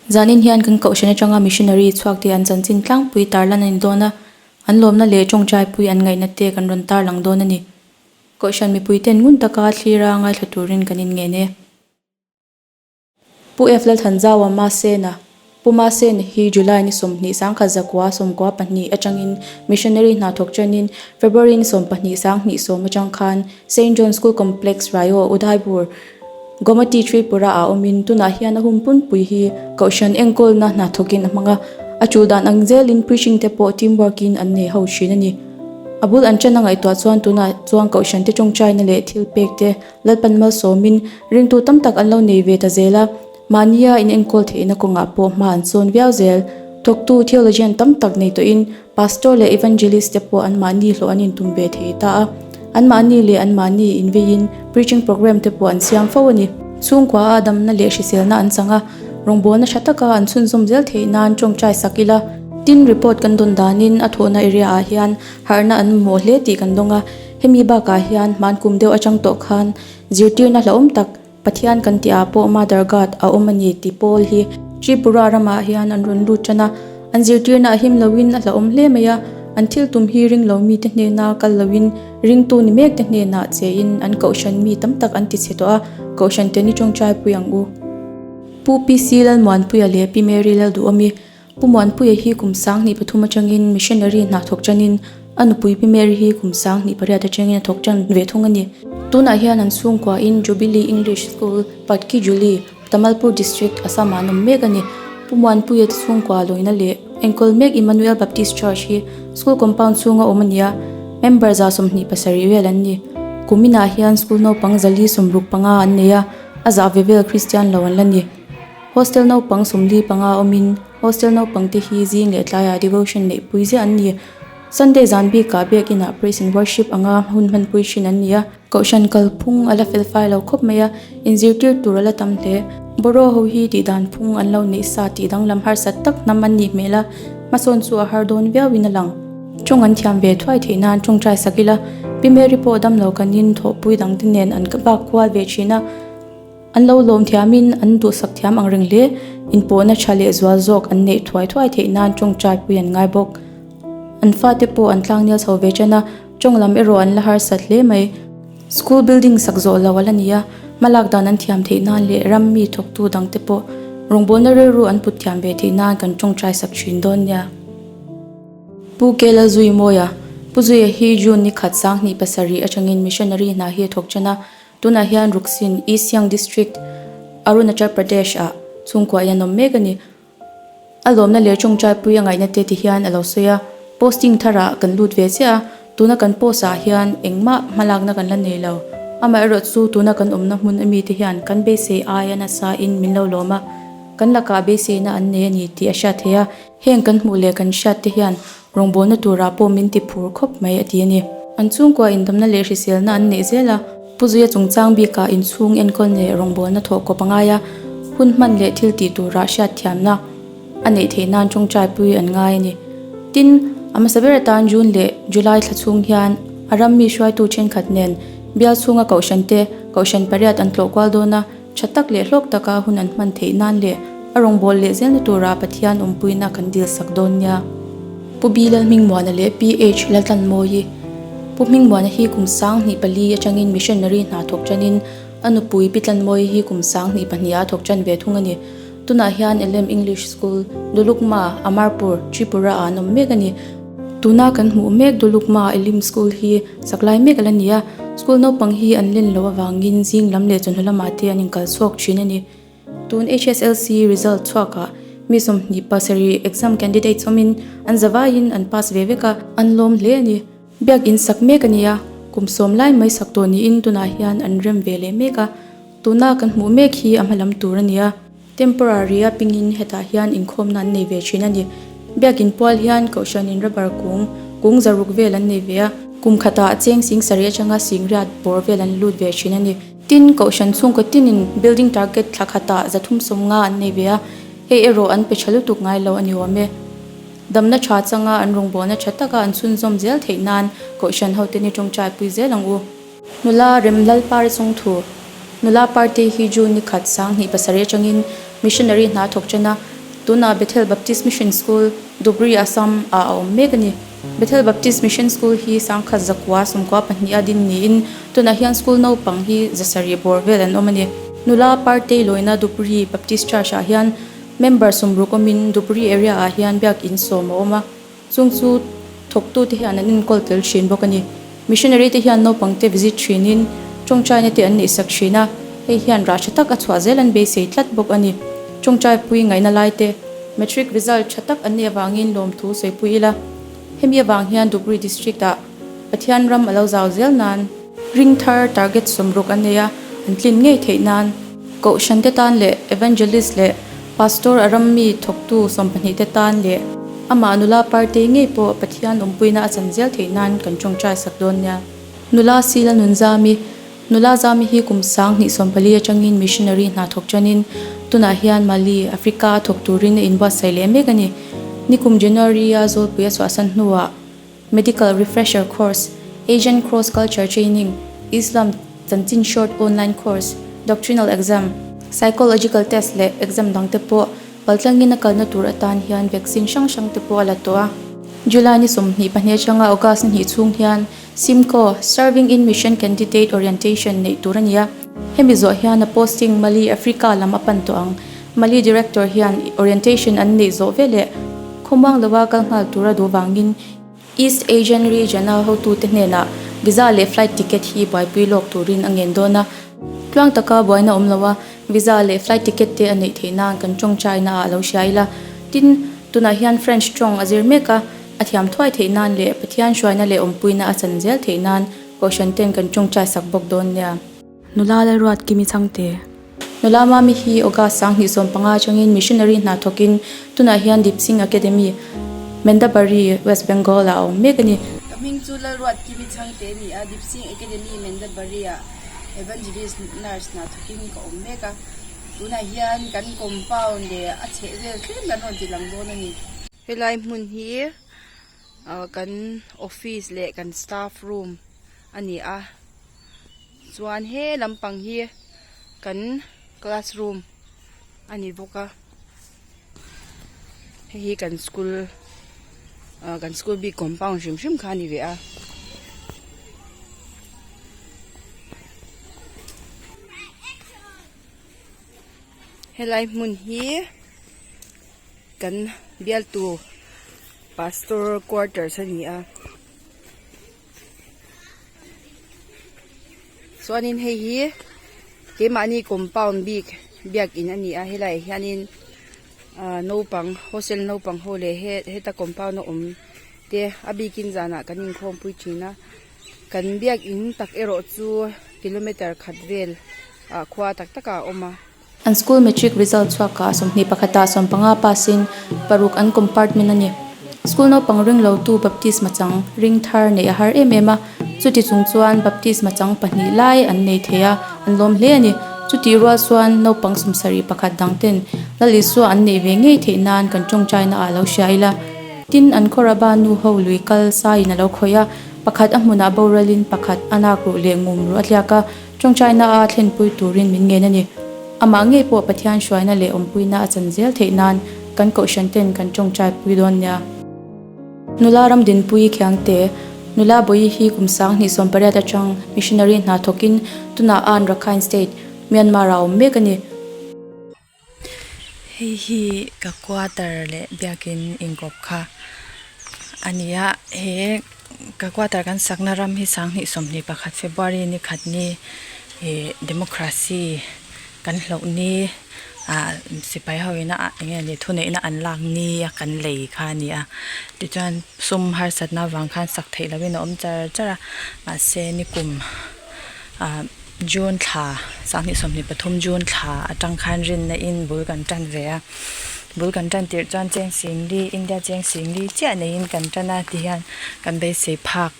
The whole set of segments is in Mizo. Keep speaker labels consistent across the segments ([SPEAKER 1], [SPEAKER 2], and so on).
[SPEAKER 1] Zanin hian kan kohhran atanga missionary chhuak te an chanchin tlangpui tarlan a ni dawn a, an lawmna leh tawngtaipui an ngaihna te kan rawn tarlang dawn a ni. Kohhran mipuiten ngun taka thlira ngaithla turin kan inngen e. Pu F Lalthanzaua Masena, Pu Masena hi July ni 20 1914 atangin missionary hna thawk tanin February ni 12 2010 atang khan Saint John School Complex Raio Udaipur, Gomati Tripura ah awmin tunah hian a hun punpui hi Kohhran enkawlna hna thawkin a hmang a, a tul dan ang zelin preaching te pawh team work in an nei ho thin a ni. A bul an ṭan a ngaihtuah chuan tunah chuan Kohhran te tawngtaina leh thil pek te Lalpan malsawmin ringtu tam tak an lo nei ve ta zel a, mahnia inenkawl theihna kawngah pawh hma an sawn viau zel. Thawktu theologian tam tak nei tawhin pastor leh evangelist te pawh anmahni hlawh an intum ve thei ta a, anmahni leh anmahni inveiin preaching program te pawh an siam fo a ni. Chhungkua a damna leh hriselna an chang a, rawngbawlna tha taka an chhunzawm zel theih nan tawngtai sak ila. Tin, report kan dawn danin a thawhna area ah hian harhna an mamawh hle tih kan dawng a, Hemi bakah hian hmankum deuh atang tawh khan zirtirna hlauhawm tak Pathian kan tih ah pawh Mother God a awm a ni tih pawl hi Tripura ramah hian an rawn lut tan a, an zirtirna a him loin a hlauhawm hle mai a, an thil tum hi ring lo mite hnena kal loin ringtu ni mek te hnenah che in an kohhran mi tam tak an ti chhe tawh a, kohhran te ni tawngtai pui ang u. Pu PC Lalmuanpuia leh Pi Mary Lalduhawmi Pu Muanpuia hi kum 2003 atangin missionary hna thawk tanin a nupui Pi Mary hi kum 2008 atangin a thawk tan ve thung a ni. Tunah hian an chhungkuain Jubilee English School, Patkijuli, Tamalpur District, Assam ah an awm mek a ni. Pu Muanpuia te chhungkua lawina leh enkawl mek Emmanuel Baptist Church hi school compound chhunga awm a ni a, member 27 vel an ni. Kum inah hian school naupang 465 an nei a, a zahve vel Kristian lo an la ni. Hostel naupang 45 awmin hostel naupang te hi zing leh tlaiah devotion neih pui ziah an ni. Sunday zan bikah biakinah praise and worship anga hun hmanpui thin an ni a. Kohhran kalphung a la fel fai lo khawp mai a, inzirtir tur a la tam hle. Boro ho hi tih dan phung an lo neih sa tih danglam harsat tak hnam an nih hmel a, hmasawn chu a har dawn viauin a lang. Tawng an thiam ve thuai theih nan tawngtai sak ila, Pi Mary pawh damlo kanin thawhpui dangte nen an vak kual ve thin a. An lo lawm thiamin an duhsak thiam ang reng hle. Inpawhna tha leh zual zawk an neih thuai thuai theih nan tawngtai pui an ngai bawk. An fate pawh an tlangnel chho ve ṭan a, tawng lam erawh an la harsat hle mai. School building sak zawh lo a la ni a, hmalak dan an thiam theih nan leh ram mi thawktu dangte pawh rawngbawlna rilru an put thiam ve theih nan kan tawngtai sak thin dawn nia. Pu Kela Zui Mawia, Pu Zuia hi June ni khat 2007 atangin missionary hna hi a thawk ṭan a, Tunah hian Ruksin, East Siang District, Arunachal Pradesh ah chhungkua in an awm mek a ni. A lawmna leh tawngtaipui a ngaihna te ti hian a lo sawi a, posting tharah kan lut ve chiah a, tuna kan post ah hian engmah hmalakna kan la nei lo. Amaherawh chu tuna kan awmna hmun ami te hian kan beisei aia nasa in min lo lawm a, kan lakah beiseina an nei a ni tih a hriat theih a, heng kan hmuh leh kan hriat te hian Rawngbawlna turah pawh min ti phur khawp mai a ti a ni. An chhungkua indamna leh hriselna an neih zel a, Pu Zuia chungchang bikah inchhung enkawl leh rawngbawlna thawh kawp a ngai a, hun hman leh thil tih turah hriatthiamna a neih theih nan tawngtaipui an ngai a ni. Tin, a hmasa ber atan June leh July thla chhung hian a ram mi hruaitu thenkhat nen bial chhunga kohhran te kohhran pariat an tlawh kual dawn a, Tha tak leh hlawk taka hun an hman theih nan leh a rawngbâwl leh zelna tura Pathian awmpuina kan dil sak dawn nia. Pu B Lalhmingmuana leh PH Laltlanmawi. Pu Hmingmuana hi kum 2004 atangin missionary hna thawk tanin a nupui Pi Tlanmawi hi kum 2002 a thawk tan ve thung a ni. Tunah hian Elem English School, Dulukma, Amarpur, Tripura ah an awm mek a ni. Tuna kan hmuh mek Dulukma Elim School hi sak lai mek a la ni a, school naupang hi an len loh avangin zing lam leh chawhnu lamah te an inkal chhuak thin a ni. Tun HSLC result chhuakah mi 27 exam candidates awmin an zavaiin an pass ve vek a, an lawm hle a ni. Biakin sak mek a ni a, kum 10 lai mai sak tawh niin tunah hian an rem ve leh mek a, tuna kan hmuh mek hi a hma lam tur a ni a. Temporary a pingin hetah hian inkhawmna an nei ve thin a ni. Biakin pual hian Kohhranin rubber kung, kung zaruk vel an nei ve a. Kum khatah cheng sing sarih atanga sing riat bawr vel an lut ve thin a ni. Tin, Kohhran chhungkaw tinin building target thla khatah 350 an nei ve a, hei erawh an pe tha lutuk ngai lo a ni awm e. Damna tha changa an rawngbawlna tha taka an chhunzawm zel theih nan Kohhran hote ni tawngtaipui zel ang u. Nula rem Lalpari chungthu, Nula party hi June ni khat 2007 atangin missionary hna thawk ṭan a. Tunah Bethel Baptist Mission School, Dhubri, Assam ah a awm mek a ni. Bethel Baptist Mission School hi 1994 a din niin tunah hian school naupang hi zasarih bawr vel an awm a ni. Nula Partei lawina Dhubri Baptist Church ah hian member sawmruk awmin Dhubri area ah hian biakin sawm a awm a, chung chu thawktute hian an enkawl tel thin bawk a ni. Missionary te hian naupangte visit thinin tawngtaina te an neihsak thin a, hei hian rah tha tak a chhuah zel an beisei tlat bawk a ni. Tawngtai pui ngaihna lai te. Matric result tha tak an nih avangin lawmthu sawipui ila, hemi avang hian Dhubri District ah Pathian ram a lo zau zel nan ring thar target sawmruk an nei a, an tlin ngei theih nan Kohhran te tan leh Evangelist leh Pastor a ram mi thawktu sawmpahnih te tan leh amah nula party ngei pawh Pathian awmpuina a chan zel theih nan kan tawngtai sak dawn nia. Nula Sila Nunzami Nula Zami hi kum 2014 atangin missionary hna thawk tanin tunah hian Mali, Africa a thawk turin a inbuatsaih leh mek a ni. Nikum January a Zawlpui a chhuahsan hnuah Medical Refresher Course, Asian Cross Culture Training, Islam chanchin Short Online Course, Doctrinal Exam, Psychological Test leh exam dangte pawh Paltlangin a kalna tur atan hian vaccine hrang hrang te pawh a la tawh a. July ni 22 atanga August ni hnih chhung hian Simco, Serving in Mission Candidate Orientation neih tur a ni a. Hemi zawh hian a posting Mali, Africa lam a pan tawh ang. Mali Director hian orientation an neih zawh veleh khawmuang lova kal nghal tur a duh vangin East Asian Region a hotute hnenah visa leh flight ticket hi buaipui lawk turin a ngen dawn a. Tluang taka buaina awm lo a, visa leh flight ticket te a neih theih nan kan tawngtaina ah lo hria ila. Tin, tunah hian French tawng a zir mek a. A thiam thuai theih nan leh Pathian hruaina leh awmpuina a chan zel theih nan Kohhran ten kan tawngtai sak bawk dawn nia. Nula Lalruat Kimi Changte. Nula Mami hi August 2015 atangin missionary hna thawkin tunah hian Dipsing Academy, Mendabari, West Bengal ah a awm mek a ni.
[SPEAKER 2] Ka hming chu Lalruat Kimi Changte a ni a, Dipsing Academy, Mendabari ah Evangelist Nurse hna thawkin ka awm mek a. Tunah hian kan compound leh a chhehvel tlem kan rawn ti lang dawn a ni. Helai hmun hi ah kan office leh kan staff room a ni a chuan he lampang hi kan classroom a ni bawk a hei hi kan school ah kan school bik compound hrim hrim kha a ni ve a. Helai hmun hi. Kan bialtu pastor quarters a ni a chuanin hei hi keimahni compound bik biakin a ni a helaiah hianin ah naupang hostel naupang ho leh heta compound a awm te a bikin zanah kan inkhawmpui thin a kan biakin tak erawh chu kilometer khat vel ah khua tak takah a awm a.
[SPEAKER 1] An school matric result chhuakah 21 ah 15 pass in paruk an compartment a ni. School naupang ring lotu baptisma chang ring thar neih a har em em a, chuti chung chuan baptisma chang pahnih lai an nei thei a, an lawm hle a ni. Chutih rual chuan naupang sawmsarih pakhat dang ten Lal Isua an neih ve ngei theih nan kan tawngtaina ah lo hria ila. Tin, an khawraba nu ho lui kal saiin a lo khawih a, pakhat a hmunah boralin pakhat a nak ruh leh ngum ruh a tliak a, Tawngtaina a thlenpui turin min ngen a ni. Amah ngei pawh Pathian hruaina leh awmpuina a chan zel theih nan kan kohhran ten kan tawngtai pui dawn nia. Nula Ramdinpui Khiangte, Nula Bawihi hi kum 2018 atang missionary hna thawkin tunah Aan Rakhine State, Myanmar ah a awm mek a ni.
[SPEAKER 3] Hei hi ka quarter leh biakin inkawp kha a ni a he ka quarter kan sakna ram hi 2021 February ni khat ni ih democracy kan hloh ni ah sipai ho ina eng nge ni thuneihna an lak ni a kan lei kha a ni a tichuan sum harsatna avang khan sak theih lovin a awm char char a mahse nikum ah. June thla, 2023 June thla atang khan rinna in bul kan tan ve a, bul kan tan tirh chuan cheng singli, India cheng singli chiah neiin kan tan a tihian kan beisei phak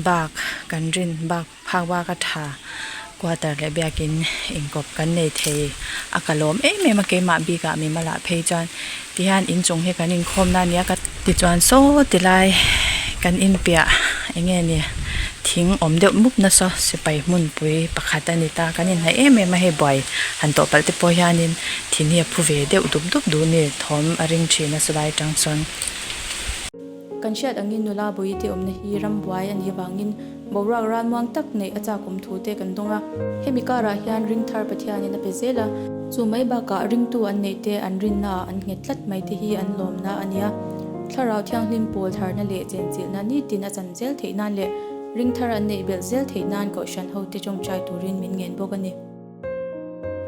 [SPEAKER 3] bak kan rin bak phak bak a tha quarter leh biakin inkawp kan nei thei a ka lawm em em a keimah bikah mi malah phei chuan tihian inchung hi kan inkhawmna a nia ka tichuan saw tilai kan inpiah eng nge ni. Thing awm deuh mup nasa sipai hmunpui pakhat a ni ta kan inhnaih em em a hei buai han tawh palh te pawh hianin thin hi a phu ve deuh dup dup duh ni thawm a ring thin a chulai atang chuan.
[SPEAKER 1] Kan hriat angin nula Bawihte awmna hi ram buai a nih avangin boruak ralmuang tak neih a chakawm thu te kan dawng a. Hemi karah hian ringthar Pathianin a pe zel a, chu mai bakah ringtu an neih te an rinnaah an nghet tlat mai te hi an lawmna a nia. Thlarau Thianghlim pawl tharna leh chenchilhna nitin a chan zel theih nan leh ringthar an neih belh zel theih nan Kohhran hote tawngtai turin min ngen bawk a ni.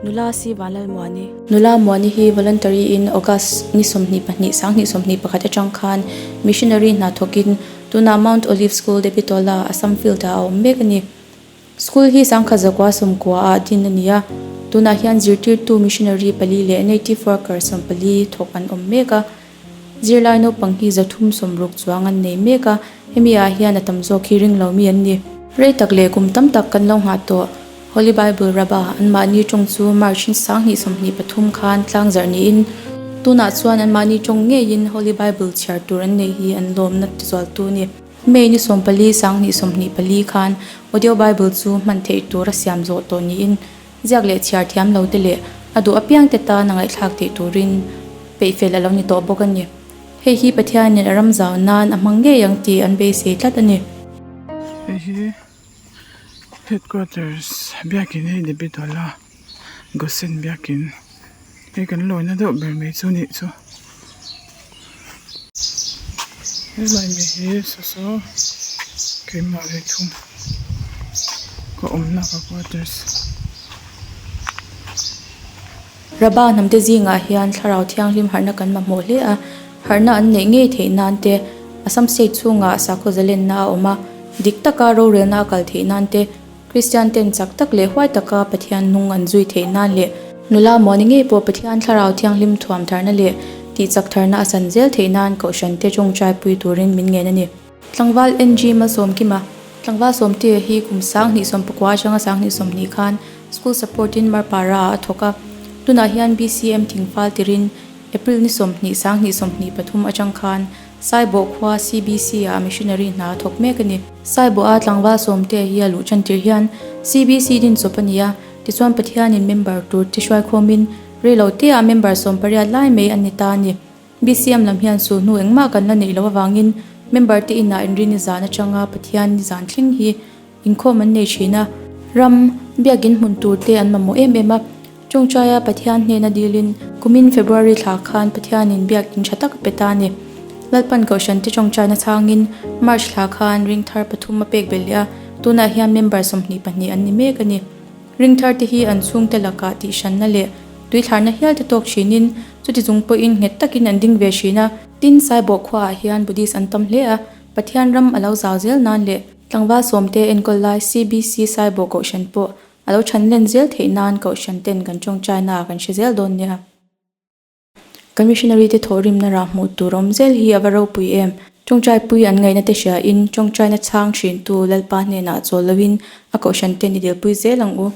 [SPEAKER 1] Nula Si Vanlalmuani. Nula Muani hi voluntary in August ni 22 2021 atang khan missionary hna thawkin tunah Mount Olive School Debitola Assam Field ah a awm mek a ni. School hi 1990 ah din a ni a, tunah hian zirtirtu missionary pali leh native worker 14 thawk an awm mek a. Zirlai naupang hi 360 chuang an nei mek a, hemi ah hian a tam zawk hi ring lo mi an ni. Rei tak leh kum tam tak kan lo nghah tawh. Holy Bible Rabba anmahni tawng chu March 2023 khan tlang zarh niin tunah chuan anmahni tawng ngeiin Holy Bible chhiar tur an neih hi an lawmna tizualtu a ni. May ni 14 2024 khan Audio Bible chu hman theih tur a siam zawh tawh niin Ziak leh chhiar thiam lo te leh a duh apiang te tan a ngaihthlak theih turin peihfel a lo ni tawh bawk a ni. Hei hi Pathianin a ram zau nan a hmang ngei ang tih an beisei tlat a ni.
[SPEAKER 4] Hei hi headquarters biakin hei Debitola Gosen biakin hei kan lawina deuh ber mai chu nih chu. Helai mi hi saw saw keimah ve thung ka awmna ka quarters.
[SPEAKER 1] Rabba hnamte zingah hian thlarau thianghlim harhna kan mamawh hle a, harhna an neih ngei theih nan te, Assam state chhungah sakhaw zalenna a awm a, dik taka rorelna a kal theih nan te, Kristian ten chak tak leh huai taka Pathian hnung an zui theih nan leh nula muani ngei pawh Pathian Thlarau Thianghlim thuam tharna leh tihchak tharna a chan zel theih nan Kohhran te tawngtai pui turin min ngen a ni. Tlangval NG Malsawmkima, Tlangval Sawmtea hi kum 2019 atanga 2020 khan School Support in Marpara ah a thawk a, tunah hian BCM Thingfal tirin April ni 20 2023 atang khan Saibawh khua CBC ah missionary hna a thawk mek a ni. Saibawh a tlangval sawmte hi a luh tan tir hian CBC din chawp a ni a, tichuan Pathianin member tur te hruaikhawmin reilo te ah member 80 lai mai an ni ta a ni. BCM lam hian sulhnu engmah kan la neih loh avangin member te inah inrini zan atanga Pathian ni zan thleng hi inkhawm an nei thin a, ram biakin hmun tur te an mamawh em em a. Tawngtaia Pathian hnena dilin kumin February thla khan Pathianin biakin tha tak a pe ta a ni. Lalpan Kohhran te tawngtaina chhangin March thla khan ring thar pathum a pek belh leh a, tunah hian member 22 an ni mek a ni. Ring thar te hi an chhungte lakah tihhranna leh tuithlarna hial te tawk thinin chuti chung pawhin nghet takin an ding ve thin a. Tin, Saibawh khuaah hian Buddhist an tam hle a, Pathian ram a lo zau zel nan leh tlangval sawmte enkawl lai CBC Saibawh Kohhran pawh A lo than len zel theih nan Kohhran ten kan tawngtaina ah kan hre zel dawn nia. Kan missionary te thawhrimna rah hmuh tur awm zel hi a va ropui em. Tawngtai pui an ngaihna te hria in tawngtaina chhang thin tu Lalpa hnenah chawl lo in a Kohhran ten i dilpui zel ang u.